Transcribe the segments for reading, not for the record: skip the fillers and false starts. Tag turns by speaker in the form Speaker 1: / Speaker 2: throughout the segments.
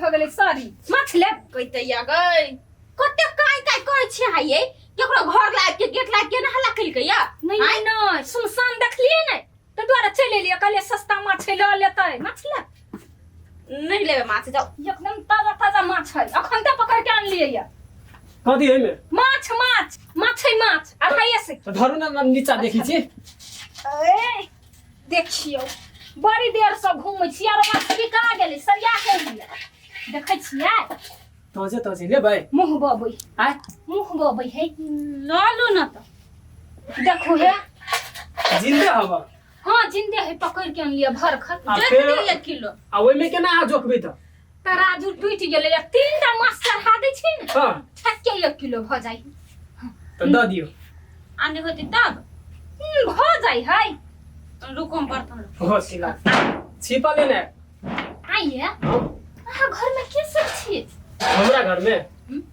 Speaker 1: भऽ गेलै सॉरी माछ लेब
Speaker 2: कहिते या गई कते काय काय करै छी अहाँ ये केकरो घर लाइब के गेट लाइब के ना हल्ला केलकै या
Speaker 1: नहीं नहीं नहीं सुनसान देखलिए ने तऽ दुआरे चलि एलियै कहलियै सस्ता माछ है लऽ लेतै माछ ले
Speaker 2: नहीं लेबै माछ जाओ
Speaker 1: एकदम ताजा ताजा माछ है अखन तऽ पकड़ के आनलियै या
Speaker 3: कथी एहिमे
Speaker 1: माछ माछ माछ है माछ अढ़ाइए सए
Speaker 3: तऽ धरू ने हम नीचा देखै छी
Speaker 1: ए देखियौ बड़ी देर से घूमै छी आरो माछ बिका गेलै सरिया के एलियै देखै छियै
Speaker 3: तोजे तोजे लेबै
Speaker 1: मुँह बबै
Speaker 3: आय
Speaker 1: मुँह बबै है
Speaker 2: लऽ लू न तऽ
Speaker 1: देखू हे
Speaker 3: जिंदे हब
Speaker 1: हाँ जिंदे है पकड़ के अनलियै भरखल
Speaker 3: आ
Speaker 2: जोखि
Speaker 3: फेर
Speaker 2: दियौ एक किलो
Speaker 3: आ ओहिमे केना अहाँ जोखबै तऽ
Speaker 1: तराजू टूटि गेलै आ तीन टा माछ चढ़ा दै छै ने
Speaker 3: हाँ
Speaker 1: ठक्के 1 किलो भऽ जाइ
Speaker 3: तऽ दऽ दियौ
Speaker 2: आ नहि होतै तब
Speaker 1: भऽ जाइ है
Speaker 2: रुको हम बर्तन
Speaker 3: हो सिला छिपा लेने
Speaker 1: आइए अहाँ घरमे के सब छियै
Speaker 3: हमरा घरमे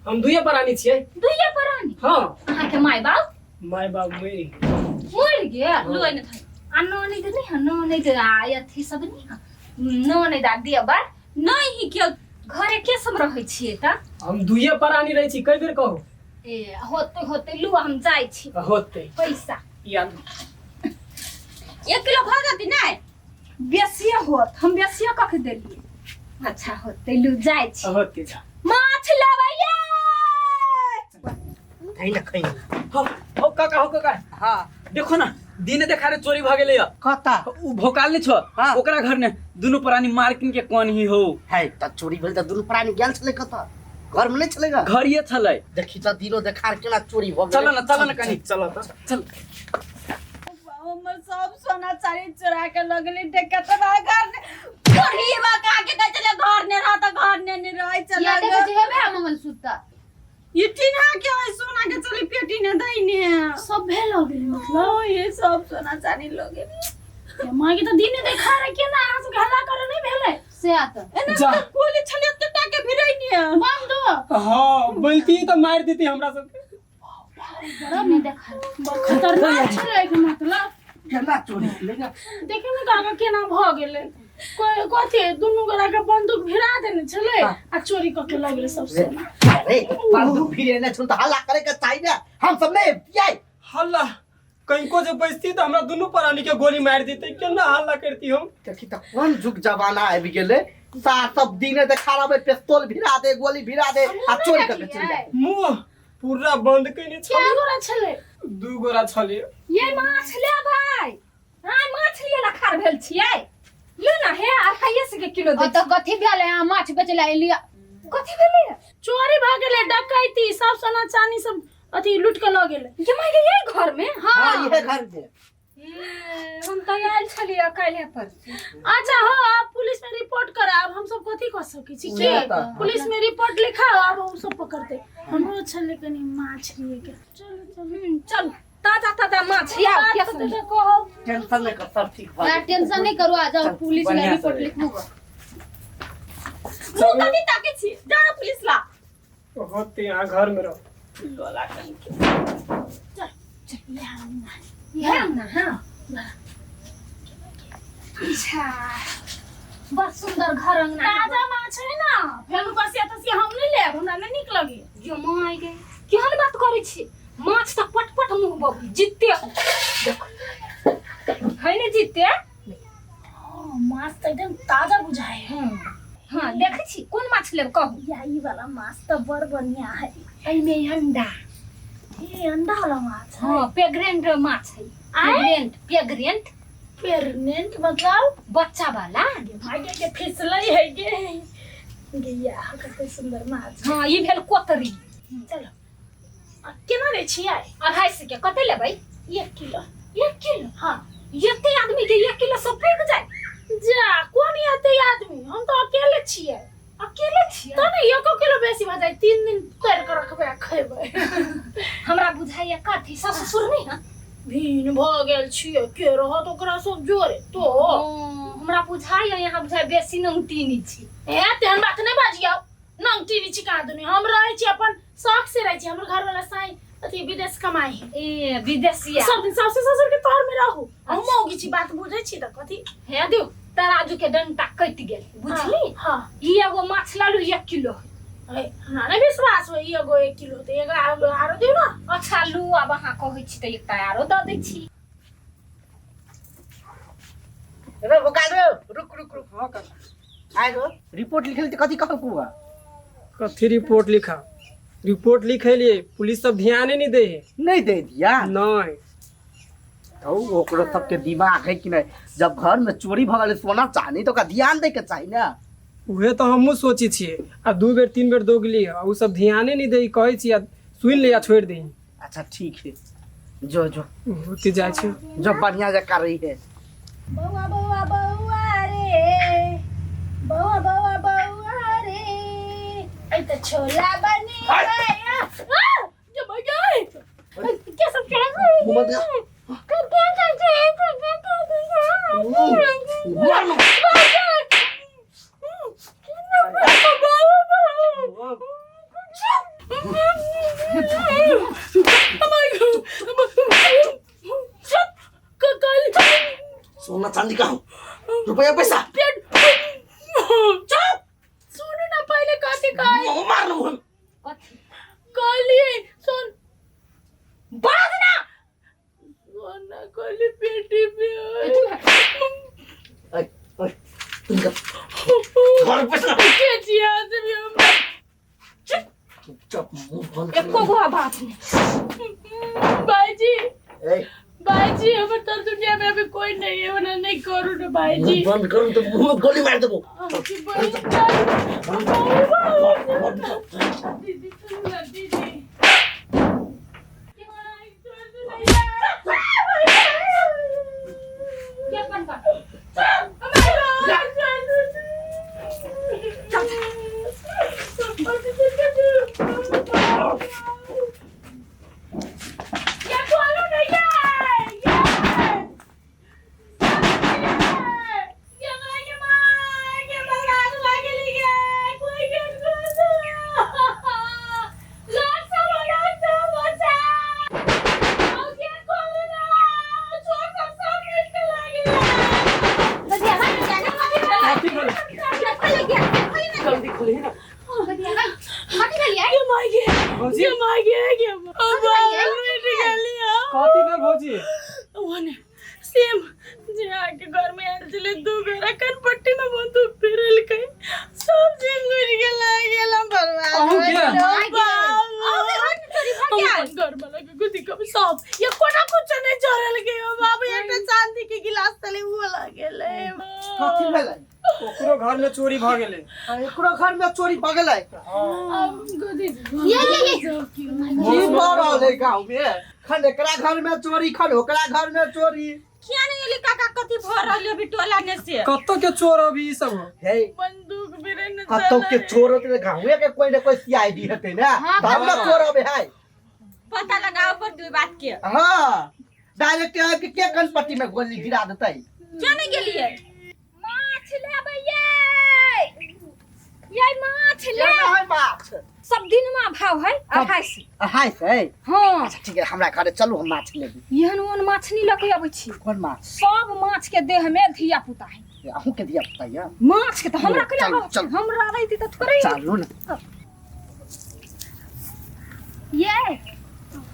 Speaker 3: हम दुइये प्राणी छियै
Speaker 1: दुइये प्राणी
Speaker 3: हाँ
Speaker 1: अहाँके माय बाप
Speaker 3: माय बाप मरि
Speaker 1: मरि गेल
Speaker 2: लू ने थाई
Speaker 1: आ ननैद नहि है ननैद आ अथी सब नहि है ननैद आ देवर
Speaker 2: नहीं ही केओ
Speaker 1: घरे के सब रहै छियै तऽ
Speaker 3: हम दुइये प्राणी रहै छी कई बेर कहू
Speaker 1: ए होते होते लू हम जाइ छी
Speaker 3: होते
Speaker 1: पैसा
Speaker 3: या
Speaker 2: 1 किलो भऽ जेतै नहि
Speaker 1: बेसिए होत हम बेसिए कऽ के देलियै अच्छा होते लू जाइ छी
Speaker 3: होते जा
Speaker 1: माछ लेबै ये
Speaker 4: खै न खै
Speaker 5: हो हो काका हो काका
Speaker 4: हाँ
Speaker 5: देखो ना दिन देखारे चोरी भ गेलै
Speaker 4: कता
Speaker 5: उ भोकाल नहीं छो
Speaker 4: हाँ।
Speaker 5: ओकरा घर ने दुनू प्राणी मार किन के कोन ही हो
Speaker 4: है त चोरी भेल त दुनू प्राणी गेल छलै कता घर में नहीं छलै गा
Speaker 5: घर ये छलै
Speaker 4: देखी त दिनो देखार केना चोरी भ गेलै
Speaker 5: चलो ना चलो ना कनी
Speaker 3: चल तऽ
Speaker 5: चल
Speaker 2: हमर सब सोना चांदी चोरा के लगले डकैतवा घर ने बुढ़ीवा का के कहै छलै घर ने रह त घर ने ने रहै
Speaker 6: या
Speaker 2: चला
Speaker 6: देखै छी हेबे आ मंगलसूत्र
Speaker 2: ये टीना के है सोना के चली पेटी ने दैने
Speaker 7: सब भेल हो गेलै मतलब
Speaker 2: ओ ये सब सोना चांदी लगे
Speaker 7: ये माँ के तऽ दिने देखा रहे केना अहाँ सबके हल्ला करे नहि भेलै
Speaker 6: से तऽ
Speaker 2: एना
Speaker 3: जा।
Speaker 2: त गोली छलै एते टा के भिरैने
Speaker 7: बम दो
Speaker 3: हाँ बोलती तऽ मारि देती हमरा सबके
Speaker 7: बड़ा ने
Speaker 1: देखा
Speaker 7: बड़ खतरनाक छलै एकर मतलब
Speaker 4: केना चोरी भेलै गा
Speaker 7: देखियौ ने काका केना भऽ गेलै कोई कथी दुनू गोरा के बंदूक भिड़ा देने छलै आ चोरी कऽ के लऽ गेलै सब सोना
Speaker 4: अरे बंदूक फिरे ने छल त हल्ला करे के चाही ने हम सब नहीं पियाई
Speaker 3: हल्ला कहीं जे बैसती तऽ हमरा दुनू प्राणी के गोली मारि देते केना हल्ला करती हम
Speaker 4: देखी त कोन जुग जमाना आबि गेलै सार सब दिने देखार आबै पिस्तौल भिरा दे गोली भिरा दे आ चोरी कऽ के चलि जाए
Speaker 3: मुंह पूरा बंद कने
Speaker 7: कए
Speaker 3: छल
Speaker 7: गोरा छलै
Speaker 3: दू गोरा छलै
Speaker 1: ये माछ ले भाई हाँ माछ लिए ला खार भेल छियै लू ना हे 250 के किलो दे
Speaker 6: ओतऽ कथी भेलै अहाँ माछ बेचै लए एलियै
Speaker 1: कथी भेलै
Speaker 7: चोरी भऽ गेलै डकैती सब सोना चानी सब अथी लूट के लऽ गेलै
Speaker 1: ये माय गे ये घर में
Speaker 4: हाँ इहे घर में
Speaker 1: ए, हम तऽ आयल छलियै काल्हि पर
Speaker 7: अच्छा हो आप पुलिस में रिपोर्ट कराब हम सब कथी कऽ सकै छी के
Speaker 4: उएह तऽ।
Speaker 7: पुलिस में रिपोर्ट लिखाओ आब हम सब पकड़ते हमरो छलै कनी माछ लिए के चलू चलू
Speaker 1: चल ताजा ताजा माछ या
Speaker 7: बात
Speaker 1: के
Speaker 7: होतै तऽ कहब
Speaker 4: टेंशन नहीं कर सब ठीक भऽ
Speaker 6: अहाँ
Speaker 4: जेतै।
Speaker 6: टेंशन नहि करू आ जाउ
Speaker 4: चल,
Speaker 6: पुलिस लए
Speaker 5: बढ़िआँ
Speaker 6: रिपोर्ट
Speaker 5: से।
Speaker 6: लिखू गऽ
Speaker 2: मुंह कथी ताकै छी जा ना पुलिस ला
Speaker 3: होते यहाँ घर में रहो
Speaker 2: लोला कहीं के
Speaker 1: इएह ना हाँ अच्छा बड़ सुंदर घर अंगना है।
Speaker 7: ताजा माछ है ना फेर बसिया तसिया हम नहि लेब हमरा नहि नीक लगैया
Speaker 1: जो माय गे केहन बात करै छी माछ तऽ पट पट मुँह बबी जीते हो देखो है ने जीते
Speaker 7: हाँ, माछ तऽ एकदम ताजा बुझाए है
Speaker 1: हाँ देखै छी कोन माछ लेब कहू
Speaker 7: या ई वाला माछ तऽ बड़ बढ़िया है
Speaker 1: एहिमे अंडा
Speaker 7: हे अंडा वाला माछ है
Speaker 1: हाँ पेग्रेंट माछ है
Speaker 7: आय?
Speaker 1: पेग्रेंट पेग्रेंट
Speaker 7: प्रेग्नेंट मतलब
Speaker 1: बच्चा वाला
Speaker 7: भाग्य के फिसलै है गे गैया कते सुंदर माछ
Speaker 1: हाँ ई भेल कोतरी
Speaker 7: चलो आ, केना दै छियै
Speaker 1: 250 के कते लेबै
Speaker 7: 1 किलो।
Speaker 1: 1 किलो?
Speaker 7: हाँ।
Speaker 1: एते आदमी के 1 किलो सब पुग जाए?
Speaker 7: जा कोन एते आदमी, हम तऽ अकेले छियै।
Speaker 1: अकेले छियै?
Speaker 7: तऽ ने 1 किलो बेसी भऽ जाइ 3 दिन तोड़ि कऽ रखबै आ खेबै।
Speaker 1: हमरा बुझाइया कथी सासु ससुर नहीं है?
Speaker 7: भीन भऽ गेल छियै, के रहत ओकरा सब जोरे तो।
Speaker 1: हमरा बुझाइया यहाँ बुझाइ बेसी नंगटीनी छी।
Speaker 7: ए तेहन बात नहि बाजियौ, नंगटी नी छी कहाँ दुनी। हम रहै छी अपन शौक से रहै छी, हमर घर वाला साई अथी विदेश कमाइ है।
Speaker 1: ए विदेशिया।
Speaker 7: सब दिन सासु ससुर के तोहर में रहू, हम मौगी छी, बात बुझै छी तऽ कथी
Speaker 1: हे दियौ। तराजू के डंटा कटि गेल बुझली।
Speaker 7: हाँ।
Speaker 1: ई एगो माछ लालू 1 किलो।
Speaker 7: अरे हमरा नहि विश्वास होई एगो 1 किलो तऽ एगो आरो दियौ ना।
Speaker 1: अच्छा लू, आब अहाँ कहै छी तऽ एकटा आरो दऽ दै छी।
Speaker 4: रे भोकाल रे, रुक रुक रुक।
Speaker 3: हाँ काका।
Speaker 4: आइ रो रिपोर्ट लिखल तऽ कथी कहलकू बा?
Speaker 3: कथी रिपोर्ट लिखा? रिपोर्ट लिखेलिए, पुलिस सब ध्याने नहीं दे है।
Speaker 4: नहीं दे दिया?
Speaker 3: नहीं।
Speaker 4: तो ओकरो सबके दिमाग है कि नहीं, जब घर में चोरी भऽ गेलै सोना चांदी तो ओकरा ध्यान दै के चाही ना।
Speaker 3: उहे तो हमहूँ सोची छियै, आ 2 बेर 3 बेर दौगली आ उ सब ध्याने नहीं दे, कहै छी आ सुनि ले आ छोड़ि दे।
Speaker 4: अच्छा ठीक है, जो जो
Speaker 3: होते जाइ छै
Speaker 4: जो बढ़िया जकाँ रही है।
Speaker 2: बौआ बौआ बौआ रे, बौआ बौआ बौआ रे, ऐ त छोला बनी गया।
Speaker 7: जो भाई गए के सब क्या है?
Speaker 4: घुमा दे।
Speaker 8: सोना चांदी का हो, रुपया पैसा।
Speaker 7: चुप, सुनू ना पहले कथी कहै।
Speaker 8: मुंह मार लूं हम।
Speaker 1: कथी
Speaker 7: कहलिए सुन
Speaker 1: बाज ना।
Speaker 7: सोना कहली पेटी में।
Speaker 8: ऐ, ऐ, तुमका घर पैसा।
Speaker 7: के जिया से भी हम
Speaker 8: चुपचाप मुंह बंद कर।
Speaker 1: एको गो बात नहीं।
Speaker 7: भाईजी,
Speaker 8: ए,
Speaker 7: भाईजी हमर तो दुनिया में अभी कोई नहीं है, वरना नहीं करू ना भाईजी।
Speaker 8: मुंह बंद करू तो मुंह में गोली मार देबो।
Speaker 7: आपकी बहन दीदी सुन ना दीदी।
Speaker 1: के बंद कर।
Speaker 5: जल्दी खोली ना।
Speaker 3: भौजी कथी भेल भौजी?
Speaker 7: सेम जे आके घर में आयल छलै 2 बेरा कनपट्टी में बंदूक फिरलकै, सब झिंगुर के लाग गेल, हम बर्बाद
Speaker 3: अहूँ के?
Speaker 7: घर वाला के गुदी कब सब ये कोना कुछ नहीं चोरल के हो बाबू, एकटा चांदी के गिलास तले उ लाग गेलै।
Speaker 4: कथी भेलै?
Speaker 3: ओकरो घर में चोरी भऽ गेलै।
Speaker 4: एकरो घर में चोरी भऽ गेलै?
Speaker 7: अब गोदी
Speaker 6: ये ये ये
Speaker 4: की भऽ रहल है गाँव में? खन एकरा घर में चोरी, खन ओकरा घर में चोरी।
Speaker 2: किया नहीं एली काका कथी भऽ रहल है अभी टोला ने से?
Speaker 3: कतौ के चोर अभी ई सब हो?
Speaker 4: हे,
Speaker 7: बंदूक भी ने
Speaker 4: कतौ के चोर होतै गाँवे के कोई ने कोई सीआईडी हेतै ना, तब ना चोर अबे है।
Speaker 2: पता लगाओ पर दू बात के।
Speaker 4: हाँ, डायरेक्ट आबि के के कनपट्टी में गोली गिरा देतै।
Speaker 2: किया नहीं गेलिए?
Speaker 1: माछ लेबै ये, ये माछ ले।
Speaker 4: केना है माछ?
Speaker 1: सब दिन में भाव है 250।
Speaker 4: 250?
Speaker 1: हाँ।
Speaker 4: अच्छा ठीक है, हमरा घरे चलू, हम माछ लेबै।
Speaker 1: एहन ओहन माछ नहीं लके अबै छी।
Speaker 4: कोन माछ?
Speaker 1: सब माछ के देह में धिया पुता है।
Speaker 4: अहूँ के धिया पुता है?
Speaker 1: माछ के तो हमरा के
Speaker 4: चलू, चलू।
Speaker 1: हमरा रहिती तऽ थोड़े।
Speaker 4: चलू ना।
Speaker 6: ये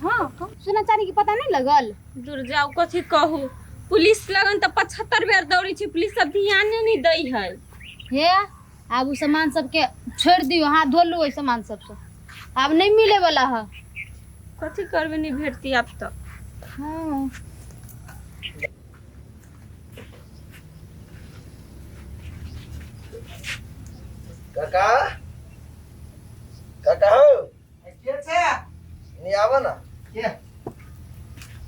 Speaker 6: हाँ, सोना चांदी के पता नहीं लगल?
Speaker 2: दूर जाओ कथी कहू, पुलिस लगन तऽ 75 बेर दौड़ै छै, पुलिस सब ध्यान नहीं दै है।
Speaker 6: हे आब उ सामान सबके छोड़ दियो, हाथ धो लू ओहि सामान सबसे, आब नहीं मिले वाला है।
Speaker 2: कथी करबै, नहीं भेटती आब तऽ।
Speaker 6: हाँ।
Speaker 8: काका, काका हो।
Speaker 4: के छै?
Speaker 8: नहीं आवा ना।
Speaker 4: के?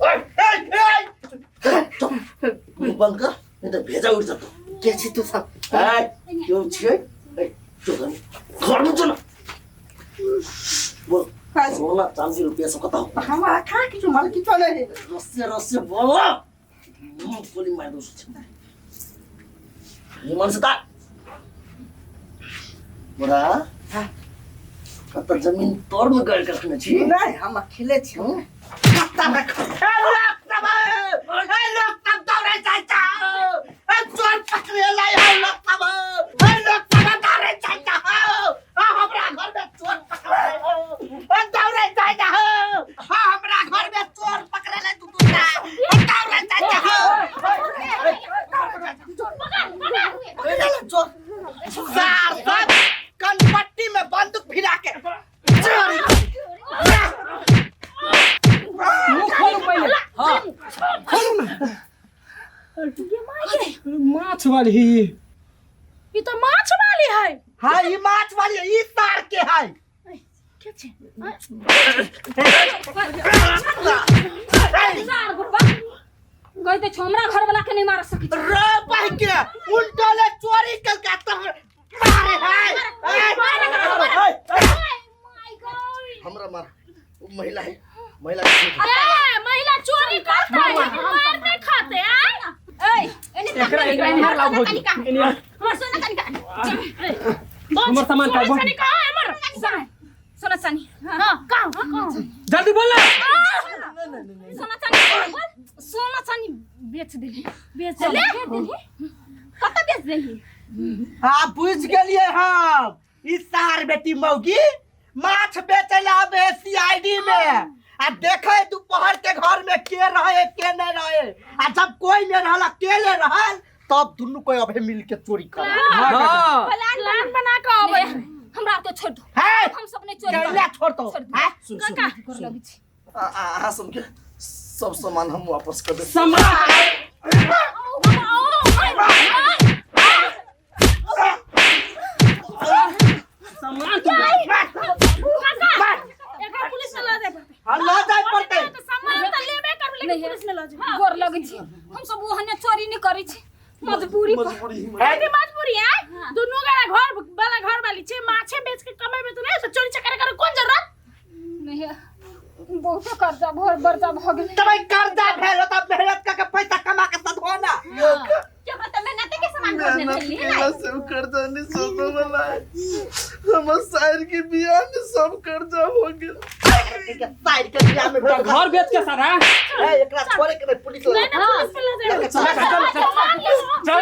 Speaker 8: ओए, ए, ए! चुप, मुंह बंद कर, नहीं तो भेजा उड़ जाता।
Speaker 4: के छी तू सब?
Speaker 8: ए, क्यों छियै? ए, चुप कर। घर में चलो। बोल, सोना चांदी रुपया सब कता हो?
Speaker 4: हमारा कहाँ किछु माल किछु नहीं।
Speaker 8: रस्से रस्से बोल ना। मुंह गोली मार दो सोच। ये मन से ता। बोला, कत जमीन तोड़ में गड़ रखने छी?
Speaker 4: नहीं, हम अकेले छी। कत्ता रख। ए, लोक सब, ए, लोक सब दौड़े जाइ छौ। ए, चोर पकड़े। पकड़े लाई है लोग सब है लोग सब दौड़े जाता हो आ हमरा घर में चोर पकड़े हो आ दौड़े जाता हो आ हमरा घर में चोर पकड़े ले तू तू दौड़े जाता हो पकड़े ले चोर सार सब कनपट्टी में बंदूक भिड़ा के चोरी
Speaker 3: मुंह खोलू पहिले।
Speaker 5: हाँ
Speaker 3: खोलू ना। माछ वाली ही।
Speaker 7: ई तो माछ वाली है।
Speaker 4: हाँ ई माछ वाली ई सार के है।
Speaker 7: के छै?
Speaker 1: सार गुरबा कहते छो हमरा घर वाला के नहीं मार सकी छी।
Speaker 4: रे भाई के उल्टा ले चोरी कल के तब मारे है।
Speaker 8: हमरा मार वो महिला है महिला के
Speaker 7: ए महिला चोरी करता है लेकिन मार नहीं खाते। आय
Speaker 2: ए एने
Speaker 3: एकरा एकरा इन्हार लाओ भौजी। इन्हार।
Speaker 2: हमर सोना कनिका
Speaker 3: हमर सामान का
Speaker 7: सोना कहाँ है हमर?
Speaker 2: सोना चानी।
Speaker 7: हां कहाँ कहाँ?
Speaker 3: जल्दी बोल ना।
Speaker 2: सोना चानी बोल।
Speaker 1: सोना चानी बेच देली।
Speaker 7: बेच
Speaker 2: ले
Speaker 7: देली।
Speaker 2: कत बेच देली?
Speaker 4: हाँ बुझ गेलिए हम। ई सार बेटी मौगी माछ बेचे ला आबे सीआईडी में आ देखे दोपहर के घर में के रहे के नहीं रहे आ जब कोई नहीं रहल अकेले रहल तब दुनू कोई अबे मिल के चोरी कर।
Speaker 3: हाँ।
Speaker 7: प्लान बना के आवे।
Speaker 1: हमरा के छोड़ दो।
Speaker 4: है
Speaker 1: हम सब नहीं चोरी
Speaker 4: चला छोड़ दो।
Speaker 1: छोड़ दो।
Speaker 4: हैं?
Speaker 8: सुन
Speaker 1: काका
Speaker 8: सुन
Speaker 1: गोर लगै छी।
Speaker 8: अहाँ सबके सब सामान हम वापस कर देब।
Speaker 3: सामान सामान तू
Speaker 7: एकरा पुलिस में लऽ जाय पड़तै।
Speaker 4: हाँ लऽ जाय पड़तै।
Speaker 7: तऽ सामान तऽ लेबे करबै लेकिन पुलिस में लऽ जेबै।
Speaker 1: गोर लगै छी। हम सब ओहने चोरी नहीं करै छी मजबूरी पर।
Speaker 8: मजबूरी ही
Speaker 7: कथी मजबूरी है? दुनू गोरा घर वाला घर वाली छै माछे बेच के कमेबै तऽ नहि तऽ चोरी चकारी करे कोन जरूरत?
Speaker 1: नहीं बहुते कर्जा भर बर्जा भ गेलै।
Speaker 4: तब कर्जा भेल तब मेहनत करके पैसा कमा के सधो ना।
Speaker 2: के बता मेहनत के सामान घर में
Speaker 8: मेहनत
Speaker 2: भेली
Speaker 8: केला से उ कर्जा नहीं सधो वाला है। हमर सायर के बियाह में सब कर्जा हो गेल।
Speaker 4: साइड के बियाह में
Speaker 3: घर बेच के सारा
Speaker 4: ए एकरा छोड़े के नहीं पुलिस
Speaker 7: नहीं
Speaker 4: लगा।
Speaker 7: नहीं पुलिस